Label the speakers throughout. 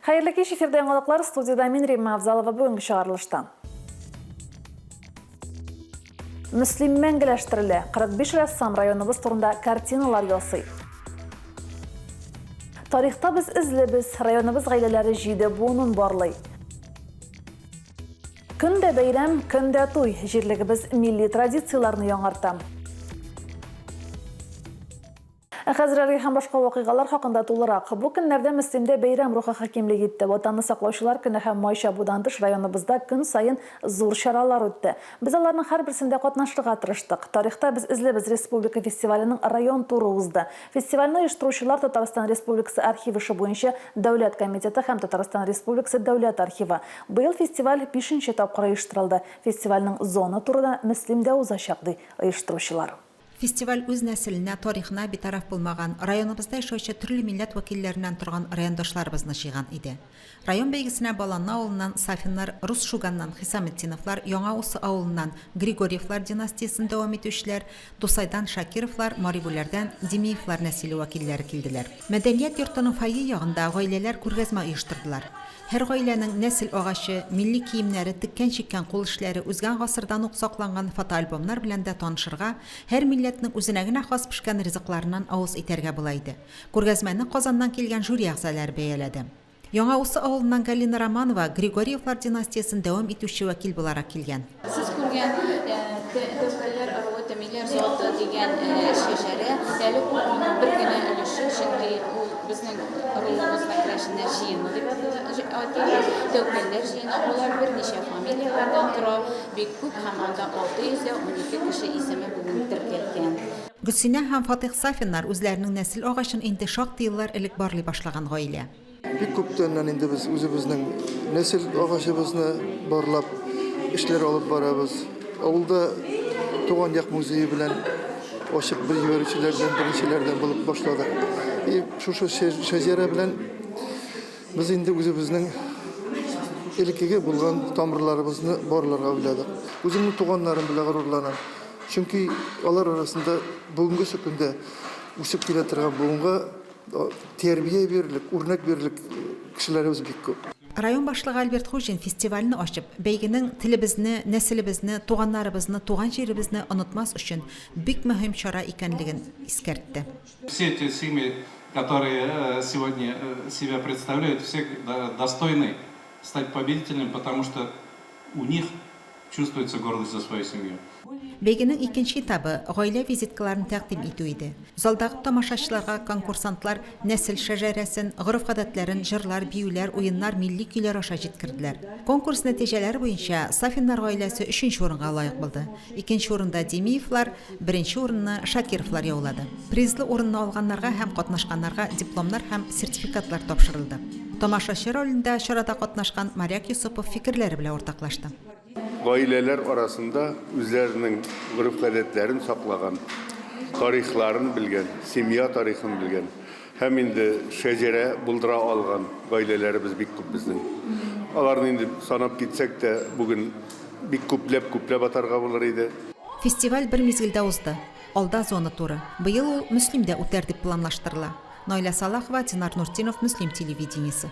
Speaker 1: Хәерле кич, эфирдә яңалыклар, студиядә мин Римма Авзалова бүгенге чыгарылышта. Мөслим мәңгеләштерелә. 45 рәссам районыбыз турында картиналар ясый. Тарихта без эзлебез, районыбыз гаиләләре җиде буынын барлый. Көн дә бәйрәм, көн дә туй. Җирлегебез милли традицияләрне яңарта. Ә хәзер әлеге һәм башка вакыйгалар хакында тулырак. Бу көннәрдә Мөслимдә бәйрәм рухы хакимлек итте. Ватанны саклаучылар көне һәм Май чабудан тыш районыбызда көн саен зур чаралар үтте. Без аларның һәрберсендә катнашырга тырыштык. Тарихта без эзлебез республика фестиваленең район туры узды. Фестивальне оештыручылар Татарстан Республикасы архив эше буенча дәүләт комитеты һәм Татарстан Республикасы дәүләт архивы. Быел фестиваль бишенче тапкыр оештырылды. Фестивальнең зона туры да Мөслимдә узачак, ди оештыручылар.
Speaker 2: Фестиваль үз нәселенә, тарихына битараф булмаган, районыбызда яшәүче төрле милләт вәкилләреннән торган райондашларыбызны җыйган иде. Район бәйгесенә Баланны авылыннан Сафиннар, Рус Шуганнан Хисаметдиновлар, Яңа Усы авылыннан Григорьевлар династиясен дәвам итүчеләр, Дусайдан Шакировлар, Марибүләрдән Димиевлар нәселе вәкилләре килделәр. Мәдәният йортының фойе ягында гаиләләр күргәзмә оештырдылар. Һәр гаиләнең нәсел агачы, милли киемнәре, теккән-чиккән кул эшләре, узган гасырдан ук сакланган фотоальбомнар белән дә танышырга, һәр милләтнең үзенә генә хас пешкән ризыкларыннан авыз итәргә була иде. Күргәзмәне Казаннан килгән жюри әгъзалары бәяләде. Яңа Усы авылыннан Галина Романова Григорьевлар династиясен дәвам итүче вәкил буларак килгән.
Speaker 3: Сез күргән Тәүкәлләр ыруы Тәмиләр заты дигән шәҗәрә, әле ул аның бер генә өлеше, чөнки ул безнең ыруыбызда керәшеннәр җыены дип атала, Тәүкәлләр җыены, алар берничә фамилияләрдән тора, бик күп һәм анда 612 кеше исеме бүген теркәлгән.
Speaker 2: Гөлсинә һәм Фатыйх Сафиннар үзләренең нәсел агачын инде шактый еллар элек барлый башлаган гаилә.
Speaker 4: Бик күптәннән инде без үзебезнең нәсел агачыбызны барлап эшләр алып барабыз. Авылда туган як музее белән ачып бер җибәрүчеләрдән, беренчеләрдән булып башладык. И шушы шәҗәрә белән без инде үзебезнең элеккеге булган тамырларыбызны барларга уйладык. Үземнең туганнарым белән горурланам. Чөнки алар арасында бүгенге көндә үсеп килә торган буынга Тәрбия бирерлек, үрнәк бирерлек кешеләребез бик күп.
Speaker 2: Район башлыгы Альберт Хуҗин фестивальне ачып, бәйгенең телебезне, нәселебезне, туганнарыбызны, туган җиребезне онытмас өчен бик мөһим чара икәнлеген искәртте.
Speaker 5: Все те семьи, которые сегодня себя представляют, все достойны стать победителями, потому что у них Чувствуется гордость за свою семью.
Speaker 2: Бәйгенең икенче этабы, гаилә визиткаларын тәкъдим итү иде. Залдагы тамашачыларга конкурсантлар нәсел шәҗәрәсен, гореф-гадәтләрен җырлар, биюләр, уеннар, милли көйләр аша җиткерделәр. Конкурс нәтиҗәләре буенча Сафиннар гаиләсе өченче урынга лаек булды. Икенче урында Димиевлар, беренче урынны Шакировлар яулады. Призлы урынны алганнарга һәм катнашканнарга дипломнар һәм сертификатлар тапшырылды. Тамашачы ролендә чарада катнашкан Моряк Йосыпов фикерләре белән уртаклашты.
Speaker 6: Гаиләләр арасында үзләренең гореф-гадәтләрен саклаган, тарихларын белгән, семья тарихын белгән һәм инде шәҗәрә булдыра алган гаиләләребез бик күп безнең. Аларны инде санап китсәк тә, бүген бик күпләп-күпләп атарга булыр иде.
Speaker 2: Фестиваль бер мизгелдә узды. Алда зона туры. Быел ул Мөслимдә үтәр дип планлаштырыла. Наилә Салахова, Динар Нуртдинов, Мөслим телевидениесе.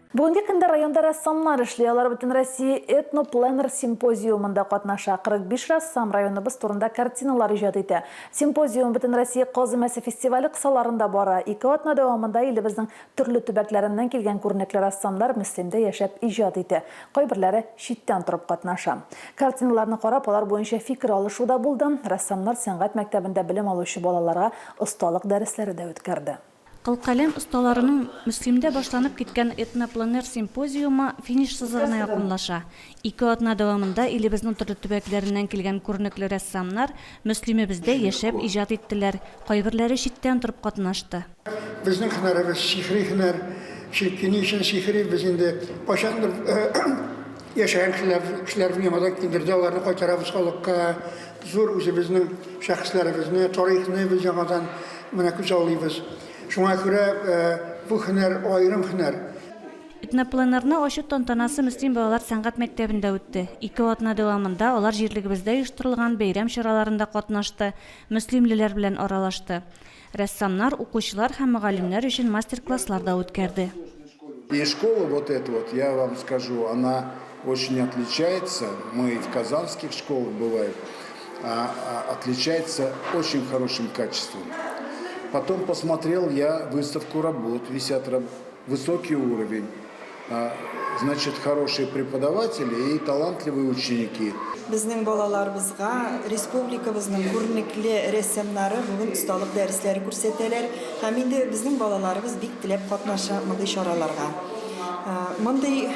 Speaker 1: Бүгенге көндә районда рәссамнар эшли. Алар Бөтенроссия этно-пленэр симпозиумында катнаша. 45 рәссам районыбыз турында картиналар иҗат итә. Симпозиум Бөтенроссия каз өмәсе фестивале кысаларында бара. Ике атна дәвамында илебезнең төрле төбәкләреннән килгән күренекле рәссамнар Мөслимдә яшәп иҗат итә. Кайберләре читтән торып катнаша. Картиналарны карап, алар буенча фикер алышу да булды. Рәссамнар сәнгать мәктәбендә белем алучы балаларга осталык дәресләре дә үткәрде.
Speaker 7: Кылкаләм осталарының Мөслимдә башланып киткән этнопленэр симпозиумы финиш сызыгына якынлаша. Ике атна дәвамында илебезнең төрле төбәкләреннән килгән күренекле рәссамнар Мөслимебездә яшәп иҗат иттеләр, кайберләре читтән торып катнашты.
Speaker 8: Безнең һөнәребез сихри һөнәр. Чөнки ни өчен сихри? Без инде кайчандыр яшәгән кешеләр, кешеләребезне яңадан килдерде, аларны кайтарабыз халыкка. Зур үзебезнең шәхесләребезне, тарихны без яңадан менә күзаллыйбыз. Шуңа күрә бу һөнәр аерым һөнәр.
Speaker 7: Этнопленэрны ачу тантанасы Мөслим балалар сәнгать мәктәбендә үтте. Ике атна дәвамында алар җирлегебездә оештырылган бәйрәм чараларында катнашты, мөслимлеләр белән аралашты. Рәссамнар укучылар һәм мөгаллимнәр өчен мастер-класслар да үткәрде.
Speaker 9: И школа вот эта вот, я вам скажу, она очень отличается, мы и в казанских школах бываем, отличается очень хорошим качеством. Потом посмотрел я выставку работ, висят высокий уровень. Значит, хорошие преподаватели и талантливые ученики.
Speaker 10: Безнең балаларыбызга республикабызның күренекле рәссамнары бүген осталык дәресләре күрсәтәләр һәм инде безнең балаларыбыз бик теләп катнаша мондый чараларга. Мондый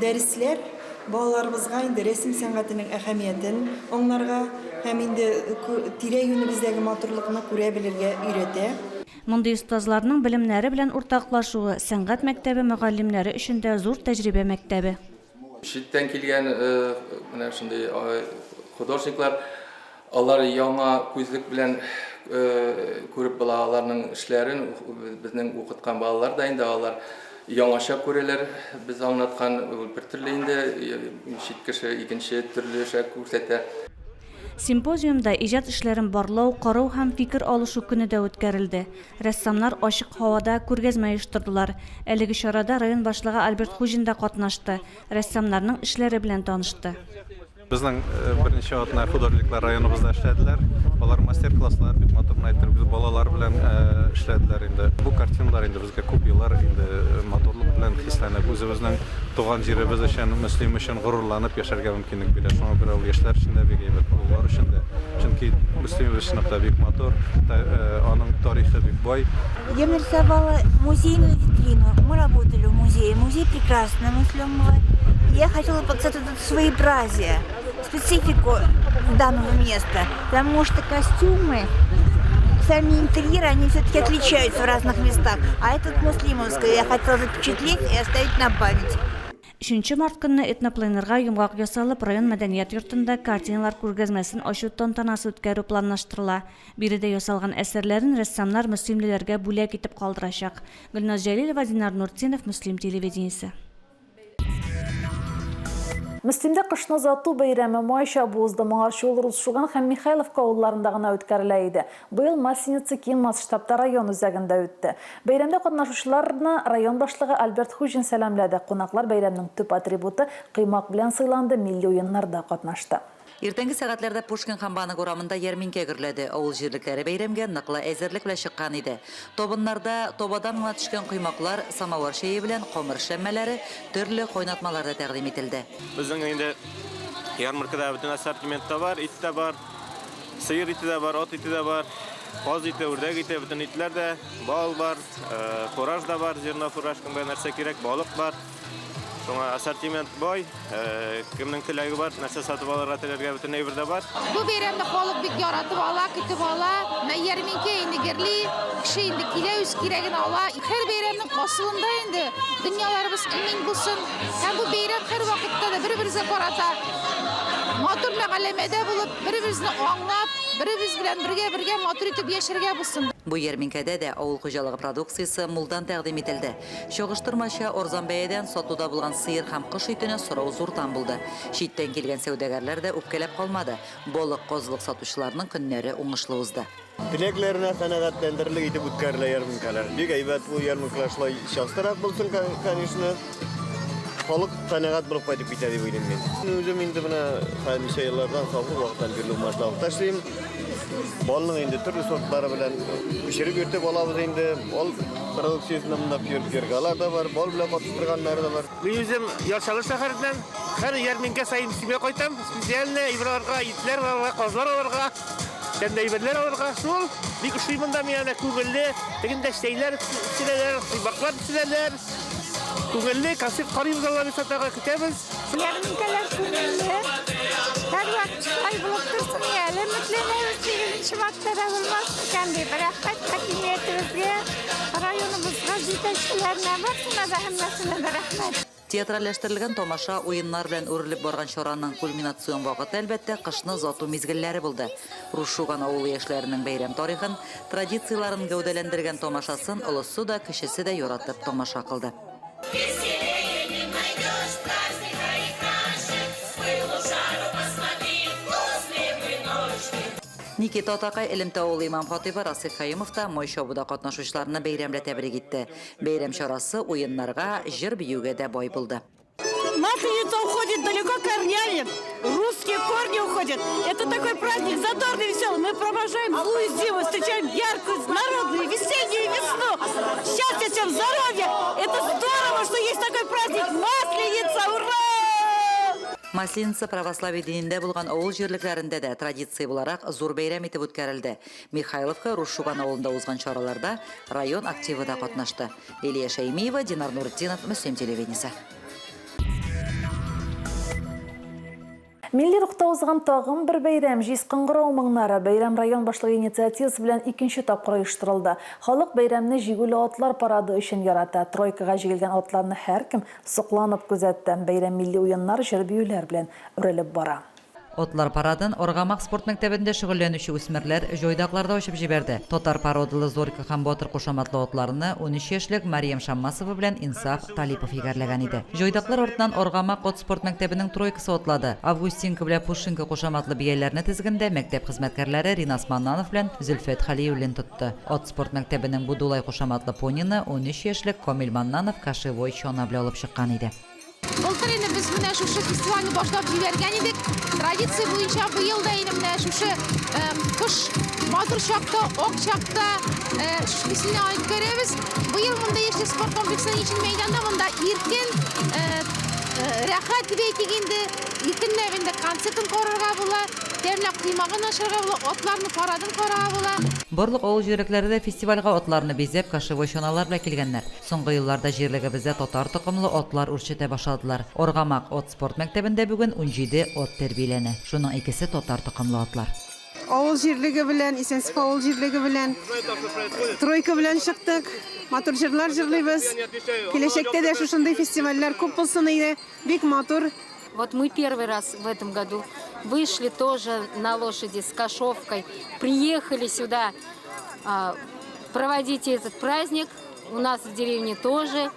Speaker 10: дәресләр балаларыбызга инде рәсем сәнгатенең әһәмиятен аңларга һәм инде тирә-юнебездәге матурлыкны күрә белергә өйрәтә.
Speaker 7: Мондый остазларның белемнәре белән уртаклашуы, сәнгать мәктәбе мөгаллимнәре өчен дә зур тәҗрибә мәктәбе.
Speaker 11: Читтән килгән менә шундый художниклар, алар яңа күзлек белән күреп була аларның эшләрен. Безнең укыткан балалар да инде алар яңача күрәләр, без аңлаткан бер төрле инде, чит кеше икенче төрлечә күрсәтә.
Speaker 7: Симпозиумда иҗат эшләрен барлау, карау һәм фикер алышу көне дә үткәрелде. Рәссамнар ачык һавада күргәзмә оештырдылар. Әлеге чарада район башлыгы Альберт Хуҗин да катнашты, рәссамнарның эшләре белән танышты.
Speaker 5: Безнең берничә атна художниклар районыбызда эшләделәр. Алар мастер-класслар бик матур гына иттереп балалар белән эшләделәр инде. Бу картиналар инде безгә күп еллар инде матурлык белән хисләнеп, үзебезнең Туган җиребез өчен, Мөслим өчен горурланып яшәргә мөмкинлек бирә. Шуңа күрә ул яшьләр өчен дә бик әйбәт, олылар өчен дә. Чөнки Мөслимебез чынлап та бик матур, аның тарихы бик бай.
Speaker 12: Я нарисовала музейную витрину. Мы работали в музее. Музей прекрасный, Муслимова. Я хотела показать вот это своеобразие, специфику данного места, потому что костюмы, сами интерьеры, они все-таки отличаются в разных местах. А этот Муслимовская я хотела запечатлеть и оставить на память.
Speaker 7: Өченче март көнне этнопленэрга йомгак ясалып, район мәдәният йортында картиналар күргәзмәсен ачу тантанасы үткәрү планлаштырыла. Биредә ясалган әсәрләрен рәссамнар мөслимлеләргә бүләк итеп калдырачак. Гөлназ Җәлилова, Динар Нуртдинов, Мөслим телевидениесе.
Speaker 1: Мөслимдә кышны озату бәйрәме май чабу узды. Моңарчы ул Рус Шуган һәм Михайловка авылларында гына үткәрелә иде. Быел Масленица киң масштабта район үзәгендә үтте. Бәйрәмдә катнашучыларны район башлыгы Альберт Хуҗин сәламләде. Кунаклар бәйрәмнең төп атрибуты, коймак белән сыйланды, милли уеннарда катнашты.
Speaker 13: Иртәнге сәгатьләрдә Пушкин һәм Банк урамында ярминкә гөрләде. Авыл җирлекләре бәйрәмгә ныклы әзерлек белән чыккан иде. Табыннарда табадан гына төшкән коймаклар, самавыр чәе белән камыр эшләнмәләре, төрле кайнатмалар да тәкъдим ителде.
Speaker 14: Безнең инде ярмаркада бөтен ассортимент та бар, ит тә бар, сыер ите дә бар, ат ите дә бар, каз ите, үрдәк ите, бөтен итләр дә, бал бар, фураж да бар, зерно фураж, кемгә нәрсә кирәк, балык бар. Шуңа ассортимент бай, кемнең теләге бар, нәрсә сатып алырга теләргә бөтен әйбер дә бар.
Speaker 15: Бу бәйрәмне халык бик яратып ала, көтеп ала. Менә ярминкә инде гөрли, кеше инде килә, үз кирәген ала. Һәр бәйрәмнең асылында инде дөньяларыбыз имин булсын. Һәм бу бәйрәм һәрвакытта да бер-беребезгә карата матур мөгаләмәдә булып, бер-беребезне аңлап, беребез белән бергә-бергә матур итеп яшәргә булсын.
Speaker 13: Бу ярминкәдә дә авыл хуҗалыгы продукциясе мулдан тәкъдим ителде. Чагыштырмача арзан бәядән сатуда булган сыер һәм кош итенә сорау зурдан булды. Читтән килгән сәүдәгәрләр дә үпкәләп калмады. Балык, казылык сатучыларның көннәре уңышлы узды.
Speaker 16: Теләкләренә канәгатьләндерерлек итеп үткәрелә ярминкәләр. Бик әйбәт бу ярминкәләр шулай частырак булсын, конечно. Халык канәгать булып кайтып китә дип уйлыйм мин. Мин үзем инде менә хәзер ничә еллардан совхоз вакыттан бирле умарталыкта эшлим. Балның инде төрле сортлары белән пешереп йөртеп алабыз инде. Бал продукциясендә монда пергалар да бар, бал белән катыштырганнары да бар.
Speaker 17: Мин үзем Яр Чаллы шәһәреннән. Һәр ярминкә саен Мөслимгә кайтам. Специально әйбер алырга, итләр алырга, казлар алырга, тәмле әйберләр алырга. Шул бик ошый монда миңа әнә күңелле. Тегендә чәйләр пешерәләр, коймаклар пешерәләр. Күңелле концерт карыйбыз Алла бирса тагы көтәбез.
Speaker 18: Ярминкәләр күңелле. Һәрвакыт шулай булып торсын әле. Өметләнәбез, сигезенче мартта да булмас микән дип. Рәхмәт хакимиятебезгә, районыбызга, җитәкчеләренә, барсына да, һәммәсенә дә рәхмәт.
Speaker 13: Театральләштерелгән тамаша, уеннар белән үрелеп барган чараның кульминацион вакыты, әлбәттә, кышны озату мизгелләре булды. Рус Шуган авылы яшьләренең бәйрәм тарихын, традицияләрен гәүдәләндергән тамашасын олысы да, кечесе дә яратып тамаша кылды.
Speaker 19: Веселее!
Speaker 13: Никита атакай Элемтә авылы имам-хатыйбы Расыйх Каюмов та Май чабуда катнашучыларны бәйрәм белән тәбрик итте. Бәйрәм чарасы уеннарга, җыр-биюгә дә бай булды.
Speaker 19: Масленица уходит далеко корнями, русские корни уходят. Это такой праздник задорный, веселый. Мы провожаем злую зиму, встречаем яркую, народную, весеннюю весну. Счастья всем, здоровья! Это здорово, что есть такой праздник Масленица! Ура!
Speaker 13: Масленица православие динендә булган авыл җирлекләрендә дә традиция буларак зур бәйрәм итеп үткәрелде. Михайловка, Рус Шуган авылында узган чараларда район активы да катнашты. Лилия Шәймиева, Динар Нуретдинов, Мөслим телевидениесе.
Speaker 1: Милли рухта узган тагын бер бәйрәм, Җиз кыңгырау моңнары. Бәйрәм район башлыгы инициативасы белән икенче тапкыр оештырылды. Халык бәйрәмне җигүле атлар парады өчен ярата. Тройкага җигелгән атларны һәркем сокланып күзәтте. Бәйрәм милли уеннар, җыр-биюләр белән үрелеп бара.
Speaker 13: Атлар парадын Аргамак спорт мәктәбендә шөгыльләнүче үсмерләр җайдакларда ачып җибәрде. Татар породалы Зорька һәм Батыр кушаматлы атларны 13 яшьлек Марьям Шаммасова белән Инсаф Талипов егәрләгән иде. Җайдаклар артыннан Аргамак ат спорт мәктәбенең тройкасы атлады. Августинка белән Пушинка кушаматлы бияләрне тезгендә мәктәп хезмәткәрләре Ринас Маннанов белән Зөлфәт Хәлиуллин тотты. Ат спорт мәктәбенең Будулай кушаматлы понины 13 яшьлек Камил Маннанов кошевой чана белән алып чыккан иде.
Speaker 15: Былтыр инде без менә шушы фестивальне башлап җибәргән идек. Традиция буенча быел да инде менә шушы кыш матур чакта, ак чакта шушы фестивальне үткәрәбез. Быел монда Яшьлек спорт комплексының өчен мәйданда монда иркен, рәхәт дип әйтик инде, иркенләп инде концертын карарга була, тәмләп коймагын ашарга була, атларның парадын карарга була.
Speaker 13: Барлык авыл җирлекләре дә фестивальгә атларны бизәп, кошевой чаналар белән килгәннәр. Соңгы елларда җирлегебездә татар токымлы атлар үрчетә башладылар. Аргамак ат спорт мәктәбендә бүген 17 ат тәрбияләнә. Шуның икесе татар токымлы атлар.
Speaker 20: Авыл җирлеге белән, Исәнсеф авыл җирлеге белән тройка белән чыктык. Матур җырлар җырлыйбыз. Киләчәктә дә шушындый фестивальләр күп булсын иде. Бик матур.
Speaker 3: Вот мы первый раз в этом году вышли тоже на лошади с кошовкой, приехали сюда проводить этот праздник. У нас в деревне тоже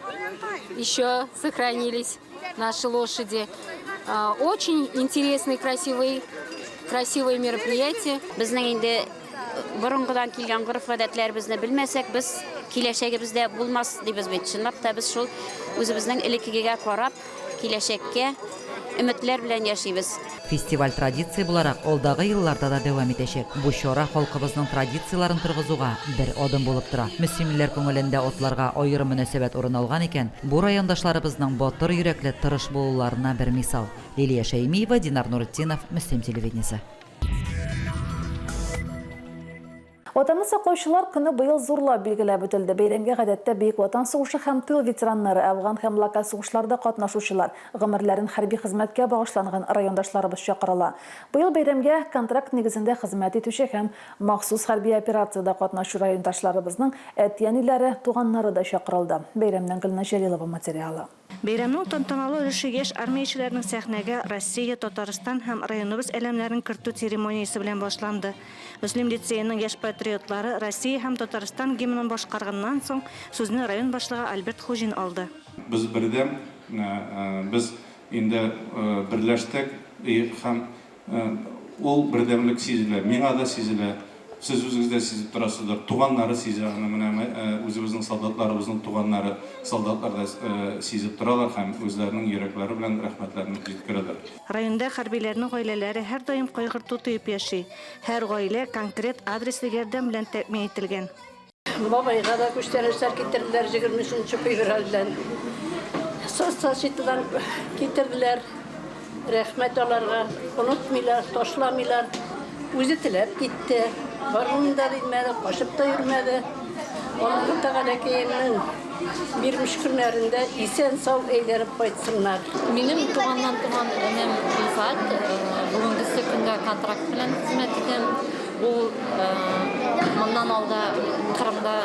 Speaker 3: еще сохранились наши лошади. Очень интересный, красивый, красивое мероприятие.
Speaker 21: Безнең инде борынгыдан килгән гореф-гадәтләребезне белмәсәк, без киләчәгебездә булмас дибез бит. Чынлап та без шул үзебезнең элеккегегә карап, киләчәккә өметләр белән яшибез.
Speaker 13: Фестиваль традиция буларак алдагы елларда да дәвам итәчәк. Бу чара халкыбызның традицияләрен торгызуга бер адым булып тора. Мөслимлеләр күңелендә атларга аерым мөнәсәбәт урын алган икән, бу райондашларыбызның батыр йөрәкле, тырыш булуларына бер мисал. Лилия Шәймиева, Динар Нуретдинов, Мөслим телевидениесе.
Speaker 1: Ватанны саклаучылар көне быел зурлап билгеләп үтелде. Бәйрәмгә гадәттә Бөек Ватан сугышы һәм тыл ветераннары, Әфган һәм локаль сугышларда катнашучылар, гомерләрен хәрби хезмәткә багышланган райондашларыбыз чакырыла. Быел бәйрәмгә контракт нигезендә хезмәт итүче һәм махсус хәрби операциядә катнашучы райондашларыбызның әти-әниләре, туганнары да чакырылды. Бәйрәмнән Гөлназ Җәлилова материалы.
Speaker 7: Бәйрәмнең тантаналы өлеше яшь армиячеләрнең сәхнәгә Россия, Татарстан һәм районыбыз әләмнәрен кертү церемониясе белән башланды. Мөслим лицееның яшь патриотлары Россия һәм Татарстан гимнын башкарганнан соң, сүзне район башлыгы Альберт Хуҗин алды.
Speaker 5: Без бердәм, менә без инде берләштек һәм Ул бердәмлек сизелә, миңа да сизелә, сез үзегез дә сизеп торасыздыр, туганнары сизә аны, менә үзебезнең солдатларыбызның туганнары, солдатлар да сизеп торалар һәм үзләренең йөрәкләре белән рәхмәтләрен җиткерәләр.
Speaker 7: Районда хәрбиләрнең гаиләләре һәрдаим кайгырту тоеп яши. Һәр гаилә конкрет адреслы ярдәм белән тәэмин ителгән.
Speaker 22: Бабайга да күчтәнәчләр китерделәр 23 нче февральдән. Соцзащитадан китерделәр. Рәхмәт аларга. Онытмыйлар, ташламыйлар. Үзе теләп китте. Баруын да димәде, качып та йөрмәде. Аллаһы Тәгаләкәемнең бирмеш көннәрендә исән-сау әйләнеп кайтсыннар.
Speaker 23: Минем туганнан туган энем Илфат бүгенгесе көндә контракт белән хезмәт итә. Ул моннан алда Кырымда,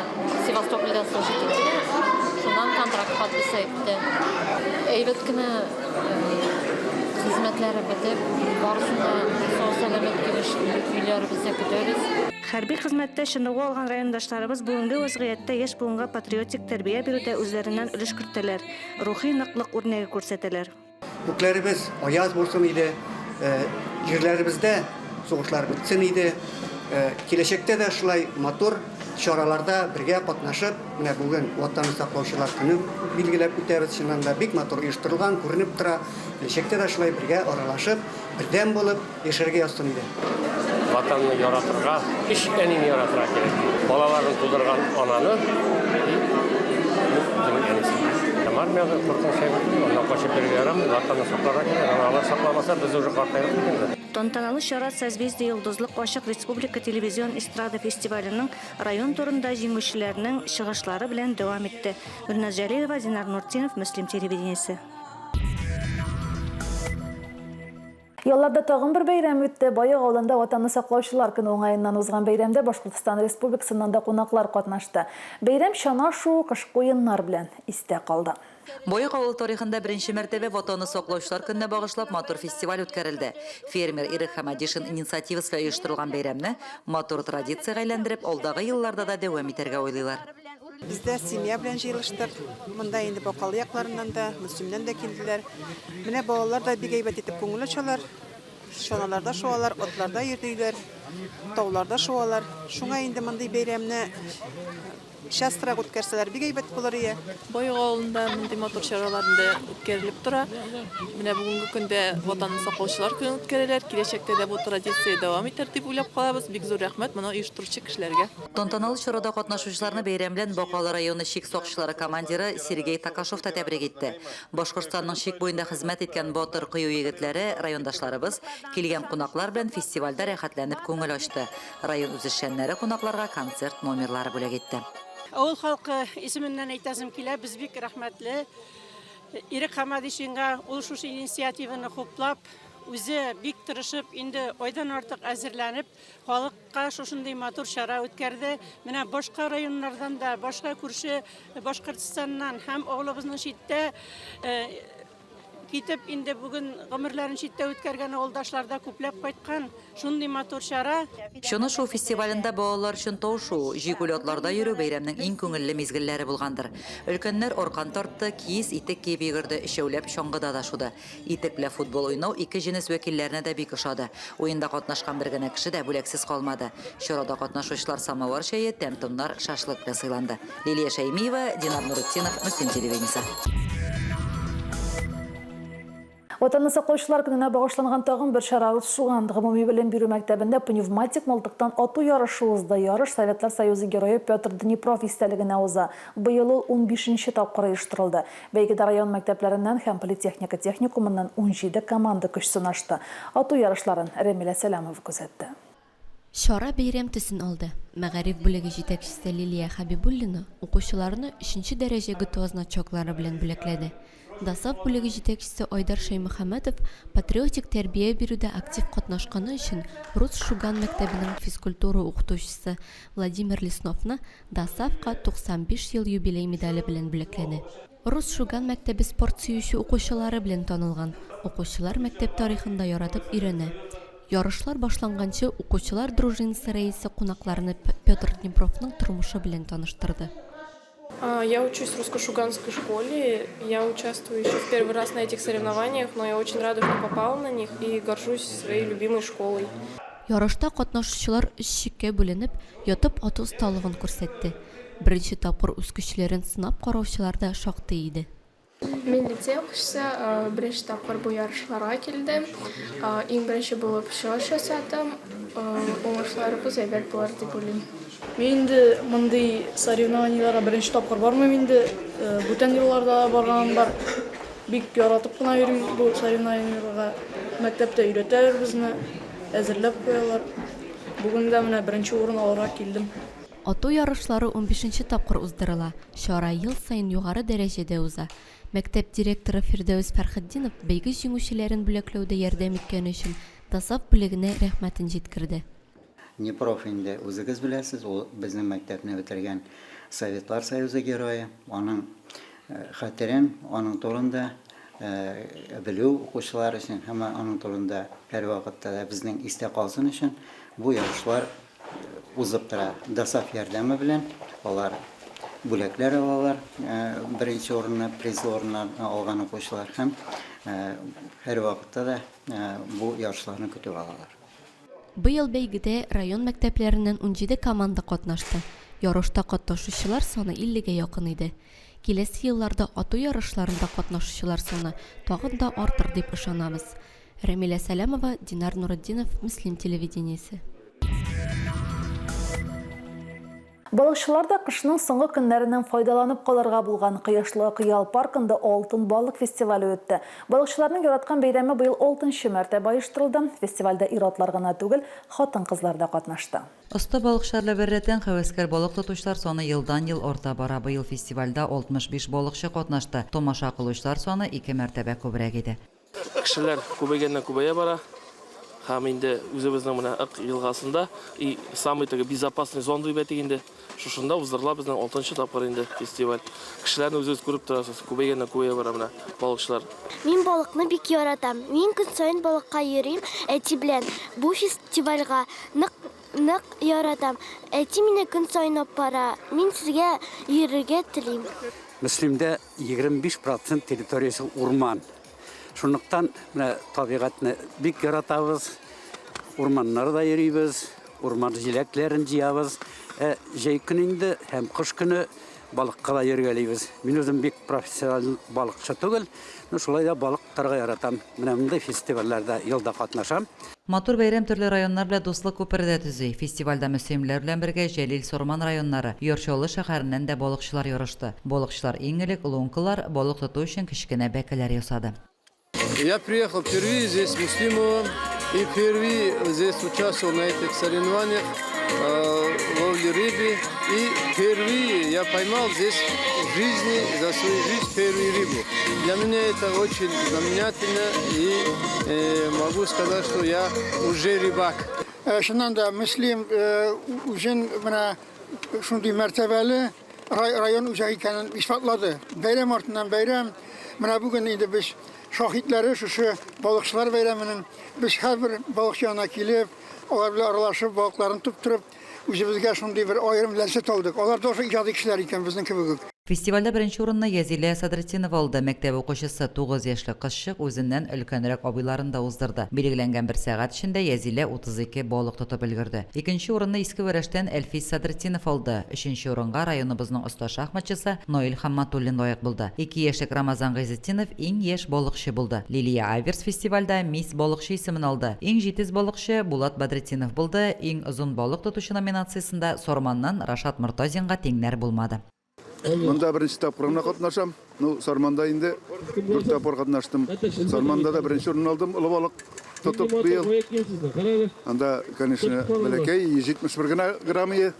Speaker 23: Севастопольдә служить итте дә, шуннан контракт подписать итте. Әйбәт кенә хезмәтләре бетеп, барысын да сау-сәламәт килеш өйләребездә көтәбез.
Speaker 7: Хәрби хезмәттә чыныгу алган райондашларыбыз бүгенге вәзгыятьтә яшь буынга патриотик тәрбия бирүдә үзләреннән өлеш кертәләр, рухи ныклык үрнәге күрсәтәләр.
Speaker 24: Күкләребез аяз булсын иде, җирләребездә сугышлар бетсен иде.
Speaker 2: Киләчәктә дә шулай матур чараларда бергә катнашып, менә бүген Ватанны саклаучылар көне билгеләп үтәбез, чыннан да бик матур оештырылган, күренеп тора. Киләчәктә дә шулай бергә аралашып, бердәм булып яшәргә язсын иде.
Speaker 4: Ватанны яратырга, өч әнине яратырга кирәк. Балаларын тудырган ананы и үзенең әнисен. Һәм армиядә куркыныч әйбер түгел, аннан качып йөрергә ярамый, Ватанны сакларга кирәк, аны алар сакламаса, без уже картайдык бит инде.
Speaker 7: Тантаналы чара Созвездие-Йолдызлык ачык республика телевизион эстрада фестиваленең район турында җиңүчеләрнең чыгышлары белән дәвам итте. Гөлназ Җәлилова, Динар Нуртдинов, Мөслим телевидениесе.
Speaker 1: Ялларда тагын бер бәйрәм үтте. Баек авылында Ватанны саклаучылар көне уңаеннан узган бәйрәмдә Башкортстан Республикасыннан да кунаклар катнашты. Бәйрәм чана шуу, кышкы уеннар белән истә калды.
Speaker 13: Баек авылы тарихында беренче мәртәбә Ватанны саклаучылар көненә багышлап матур фестиваль үткәрелде. Фермер Ирек Хәмәдишин инициативасы белән оештырылган бәйрәмне матур традициягә әйләндереп, алдагы елларда да дәвам итәргә уйлыйлар.
Speaker 6: Без дә семья белән җыелыштык. Монда инде Бакалы якларыннан да, Мөслимнән дә килделәр. Менә балалар да бик әйбәт итеп күңел ачалар. Чаналарда шуалар, атларда йөриләр, тауларда шуалар. Шуңа инде мондый бәйрәмне Частрак үткәрсәләр бик әйбәт булыр ие.
Speaker 24: Баек авылында мондый матур чаралар инде үткәрелеп тора. Менә бүгенге көндә Ватанны саклаучылар көнен үткәрәләр. Киләчәктә дә бу традиция дәвам итәр дип уйлап калабыз. Бик зур рәхмәт моны оештыручы кешеләргә.
Speaker 13: Тантаналы чарада катнашучыларны бәйрәм белән Бакалы районы чик сакчылары командиры Сергей Токашов та тәбрик итте. Башкортстанның чик буенда хезмәт иткән батыр, кыю егетләре, райондашларыбыз, килгән кунаклар белән фестивальдә рәхәтләнеп күңел ачты. Район үзешчәннәре кунакларга концерт номерлары бүләк итте.
Speaker 25: Авыл халкы исеменнән әйтәсем килә, без бик рәхмәтле Ирек Хамадишинга, ул шушы инициативаны хуплап, үзе бик тырышып, инде айдан артык әзерләнеп, халыкка шушындый матур чара үткәрде. Менә башка районнардан да, башка күрше Башкортстаннан һәм авылыбызның читтә Китеп, инде бүген гомерләрен читтә үткәргән авылдашлар да күпләп кайткан. Шундый матур чара.
Speaker 13: Чана шуу фестивалендә балалар өчен тау шуу, җигүле атларда йөрү бәйрәмнең иң күңелле мизгелләре булгандыр. Өлкәннәр аркан тартты, киез итек киеп йөгерде, өчәүләп чаңгыда да шуды. Итек белән футбол уйнау ике җенес вәкилләренә дә бик ошады. Уенда катнашкан бер генә кеше дә бүләксез калмады. Чарада катнашучылар самовар чәе, тәм-томнар, шашлык белән сыйланды. Лилия Шәймиева, Динар Нуретдинов, Мөслим телевидениесе.
Speaker 1: Ватанны саклаучылар көненә багышланган тагын бер чара Русшуган гомуми белем бирү мәктәбендә пневматик мылтыктан ату ярышы узды. Ярыш Советлар Союзы Герое Петр Днепров истәлегенә уза. Быел ул унбишенче тапкыр оештырылды. Бәйгедә район мәктәпләреннән һәм политехника техникумыннан 17 команда көч сынашты. Ату ярышларын Рәмилә Сәләмова күзәтте.
Speaker 26: Чара бәйрәм төсен алды. Мәгариф бүлеге җитәкчесе Лилия Хәбибуллина укучыларны өченче дәрәҗә ГТО значоклары белән бүләкләде. ДОСААФ бүлеге җитәкчесе Айдар Шәймөхәммәтов патриотик тәрбия бирүдә актив катнашканы өчен Рус Шуган мәктәбенең физкультура укытучысы Владимир Лесновны ДОСААФка 95 ел юбилей медале белән бүләкләде. Рус Шуган мәктәбе спорт сөюче укучылары белән танылган. Укучылар мәктәп тарихын да яратып өйрәнә. Ярышлар башланганчы, укучылар дружинасы рәисе кунакларны Петр Днепровның тормышы белән таныштырды.
Speaker 27: Я учусь в русско-шуганской школе. Я участвую еще в первый раз на этих соревнованиях, но я очень рада, что попала на них и горжусь своей любимой школой.
Speaker 26: Ярышта катнашучылар өч чиккә бүленеп, ятып ату осталыгын күрсәтте. Беренче тапкыр үз көчләрен сынап караучылар да шактый иде.
Speaker 27: Мин лицей укучысы, беренче тапкыр бу ярышларга килдем. Иң беренче булып чыгыш ясадым. Уңышларыбыз әйбәт булыр дип уйлыйм.
Speaker 28: Мин инде мондый соревнованиеләргә беренче тапкыр бармыйм инде. Бүтән елларда да барганым бар. Бик яратып кына йөрим бу соревнованиеләргә. Мәктәптә өйрәтәләр безне, әзерләп куялар. Бүген дә менә беренче урын алырга килдем.
Speaker 26: Ату ярышлары унбишенче тапкыр уздырыла, чара ел саен югары дәрәҗәдә уза. Мәктәп директоры Фирдәвес Фәрхетдинов бәйге җиңүчеләрен бүләкләүдә ярдәм иткәне өчен ДОСААФ бүлегенә рәхмәтен җиткерде.
Speaker 29: Днепров инде үзегез беләсез, ул безнең мәктәпне бетергән Советлар Союзы Герое. Аның хәтерен, аның турында белү укучылар өчен һәм аның турында һәрвакытта да безнең истә калсын өчен бу ярышлар узып тора. ДОСААФ ярдәме белән алар бүләкләр алалар, беренче урынны, призлы урыннарны алган укучылар һәм һәрвакытта да бу ярышларны көтеп алалар.
Speaker 26: Быел бәйгедә район мәктәпләреннән 17 команда катнашты. Ярышта катнашучылар саны 50 гә якын иде. Киләсе елларда ату ярышларында катнашучылар саны тагын да артыр дип ышанабыз. Рәмилә Сәләмова, Динар Нуретдинов, Мөслим телевидениесе.
Speaker 1: Балыкчылар да кышның соңгы көннәреннән файдаланып калырга булган. Кояшлы Кыял паркында Алтын балык фестивале үтте. Балыкчыларның яраткан бәйрәме быел алтынчы мәртәбә оештырылды. Фестивальдә ир-атлар гына түгел, хатын-кызлар да катнашты.
Speaker 13: Оста балыкчылар белән беррәттән һәвәскәр балык тотучылар саны елдан-ел арта бара. Быел фестивальдә 65 балыкчы катнашты. Тамаша кылучылар саны ике мәртәбә күбрәк иде.
Speaker 8: Кешеләр күбәйгәннән-күбәя бара. Һәм инде үзебезнең менә Ык елгасында и самый теге безопасный зона дип әйтик инде, шушында уздырыла безнең алтынчы тапкыр инде фестиваль. Кешеләрне үзегез күреп торасыз, күбәйгәннән-күбәя бара менә балыкчылар.
Speaker 9: Мин балыкны бик яратам. Мин көн саен балыкка йөрим әти белән. Бу фестивальгә нык нык яратам. Әти мине көн саен аппара. Мин сезгә йөрергә телим.
Speaker 10: Мөслимдә 25 процент территориясе урман. Шунлыктан менә табигатьне бик яратабыз. Урманнарда йөрибез, урман җиләкләрен җыябыз. Ә җәй көне инде һәм кыш көне балыкка да йөргәлибез. Мин үзем бик профессиональ балыкчы түгел, но шулай да балык тотарга яратам. Менә мондый фестивальләрдә ел да катнашам.
Speaker 13: Матур бәйрәм төрле районнар белән дуслык күпере дә төзи. Фестивальдә мөслимлеләр белән бергә Җәлил, Сарман районнары, Яр Чаллы шәһәреннән дә балыкчылар ярышты. Балыкчылар иң элек лункалар, балык тоту өчен кечкенә бәкеләр ясады.
Speaker 11: Я приехал впервые здесь в Муслимово и впервые здесь участвовал на этих соревнованиях ловли рыбы. И впервые я поймал здесь в жизни, за свою жизнь первую рыбу. Для меня это очень знаменательно и э, могу сказать, что я уже рыбак.
Speaker 12: Э, чыннан да, Мөслим э, үзен менә шундый мәртәбәле район үзәге икәнен исбатлады. Бәйрәм артыннан бәйрәм. Менә бүген инде без шаһитләре шушы балыкчылар бәйрәменең. Без һәрбер балыкчы янына килеп, алар белән аралашып, балыкларын тоттырып, үзебезгә шундый бер аерым ләззәт алдык. Алар тоже иҗади кешеләр икән, безнең кебек үк.
Speaker 13: Фестивальдә беренче урынны Язилә Садретдинова алды. Мәктәп укучысы, 9 яшьлек кызчык үзеннән өлкәнрәк абыйларын да уздырды. Билгеләнгән бер сәгать эчендә Язилә 32 балык тотып өлгерде. Икенче урынны Иске Вәрәштән Әлфис Садретдинов алды. Өченче урынга районыбызның оста шахматчысы Наил Хамматуллин лаек булды. Ике яшьлек Рамазан Гыйзетдинов иң яшь балыкчы булды. Лилия Аверс фестивальдә Мисс балыкчы исемен алды. Иң җитез балыкчы Булат Бәдретдинов булды. Иң озын балык тотучы номинациясендә Сарманнан Рашат Мортазинга тиңнәр булмады.
Speaker 14: Монда беренче тапкыр гына катнашам. Ну, Сарманда инде дүрт тапкыр катнаштым. Сарманда да беренче урын алдым, олы балык тотып быел. Анда, конечно, бәләкәй, 171 генә грамм ие.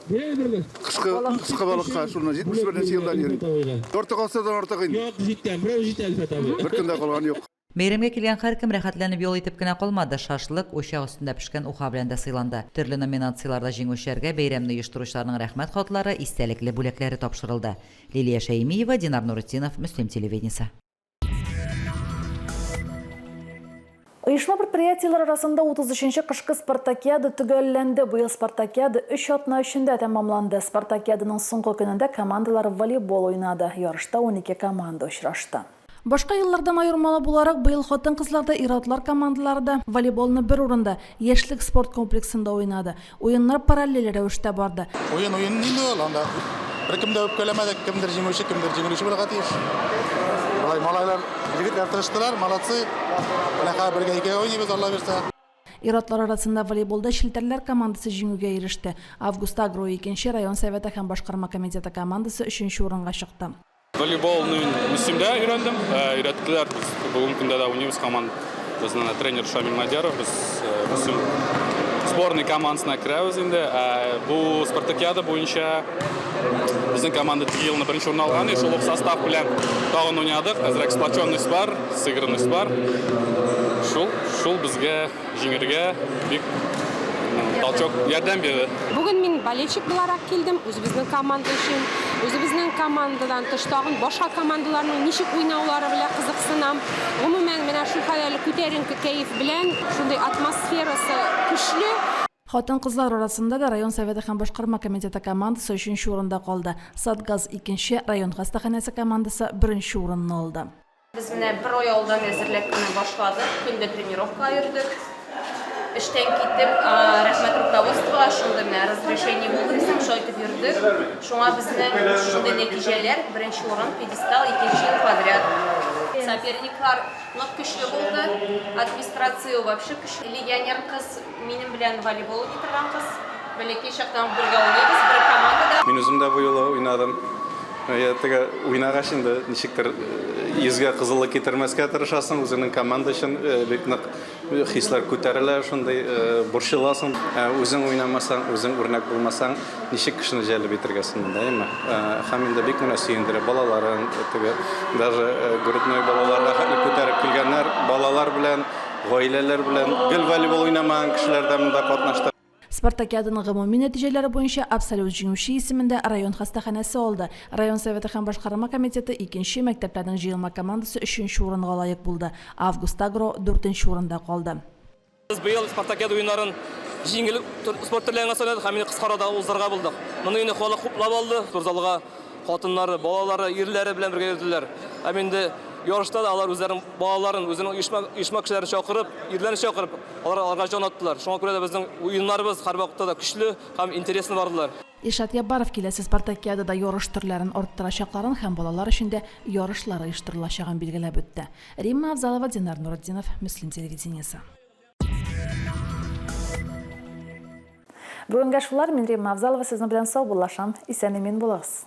Speaker 14: Кышкы, кыска балыкка шуны 71 елдан йөрим. Артык алса да артык инде. Бер көн дә калган юк.
Speaker 13: Бәйрәмгә килгән һәркем рәхәтләнеп ял итеп кенә калмады, шашлык, учак өстендә пешкән уха белән дә сыйланды. Төрле номинацияләрдә җиңүчеләргә бәйрәмне оештыручыларның рәхмәт хатлары, истәлекле бүләкләре тапшырылды. Лилия Шәймиева, Динар Нуретдинов, Мөслим телевидениесе.
Speaker 1: Оешма-предприятиеләр арасында 33 нче кышкы спартакиада төгәлләнде. Быел спартакиада өч атна эчендә тәмамланды. Спартакиаданың соңгы көнендә командалар волейбол уйнады. Ярышта 12 команда очрашты. Башка еллардан аермалы буларак, быел хатын-кызлар да, ир-атлар командалары да волейболны бер урында, Яшьлек спорт комплексында уйнады. Уеннар параллель рәвештә барды.
Speaker 16: Уен уен инде ул, анда беркем дә үпкәләмәде, кемдер җиңүче, кемдер җиңелүче булырга тиеш. Болай малайлар, егетләр тырыштылар, молодцы. Менә хәзер бергә икәү уйныйбыз, Алла бирсә.
Speaker 1: Ир-атлар арасында волейболда Челтәрләр командасы җиңүгә иреште. Август-Агро икенче, район Советы һәм башкарма комитеты командасы өченче урынга чыкты.
Speaker 17: Волейболны мин Мөслимдә өйрәндем. Өйрәттеләр. Без бүгенге көндә дә уйныйбыз һаман. Безнең тренер Шамил Мадяров. Без Мөслим сборный командасына керәбез инде. Бу спартакиада буенча безнең команда теге елны беренче урын алган иде. Шул ук состав белән тагын уйнадык. Әзрәк сплоченность бар, сыгранность бар. Шул, шул безгә җиңергә бик толчок, ярдәм бирде.
Speaker 18: Бүген мин болельщик буларак килдем, үзебезнең команда өчен. Үзебезнең командадан тыш тагын башка командаларның ничек уйнаулары белән кызыксынам. Гомумән, менә шулкадәрле күтәренке кәеф белән, шундый атмосферасы көчле.
Speaker 1: Хатын-кызлар арасында да район Советы һәм башкарма комитеты командасы өченче урында калды. Сатгаз, икенче, район хастаханәсе командасы беренче урынны алды.
Speaker 30: Без менә бер ай алдан әзерләп кенә башладык, көн дә тренировкага йөрдек.
Speaker 2: Эштән китеп, рәхмәт руководствога, шундый менә разрешение булды безнең, шулай итеп йөрдек. Шуңа безнең шундый нәтиҗәләр, беренче урын, пьедестал, икенче ел подряд. Соперниклар нык көчле булды, администрация вообще көчле. Легионер кыз, минем белән волейбол уйный торган кыз, бәләкәй чактан ук бергә уйныйбыз, бер командада.
Speaker 17: Мин үзем дә бу юлы уйнадым. Теге уйнагач инде ничектер йөзгә кызыллык китермәскә тырышасың, үзеңнең команда өчен бик нык Хисләр күтәрелә, шундый борчыласың. Үзең уйнамасаң, үзең үрнәк булмасаң, ничек кешене җәлеп итәргә соң монда, әйеме? Һәм инде бик менә сөендерә балаларын, теге даже грудной балаларга хәтле күтәреп килгәннәр, балалар белән, гаиләләр белән, гел волейбол уйнамаган кешеләр дә монда катнашты.
Speaker 1: Спартакиаданың гомуми нәтиҗәләре буенча абсолют җиңүче исемен дә район хастаханәсе алды. Район Советы һәм башкарма комитеты, икенче, мәктәпләрнең җыелма командасы өченче урынга лаек булды. Август-Агро дүртенче урында калды.
Speaker 3: Без быел Спартакиада уеннарын җиңел спорт төрләренә сайладык һәм инде кыска арада уздырырга булдык. Моны инде халык хуплап алды. Спортзалга Хатыннары, балалары, ирләре белән бергә йөрделәр. Һәм инде ярышта да алар үзләренең балаларын, үзенең оешма, оешма кешеләрен чакырып, ирләрен чакырып, алар аларга җан аттылар. Шуңа күрә дә безнең уеннарыбыз һәрвакытта да көчле һәм интересный бардылар.
Speaker 1: Илшат Яббаров киләсе спартакиадада ярыш төрләрен арттырачакларын һәм балалар өчен дә ярышлар оештырылачагын билгеләп үтте. Римма Авзалова, Динар Нуретдинов, Мөслим телевидениесе. Бүгенгә шулар, мин Римма Авзалова сезнең белән саубуллашам. Исән-имин булыгыз.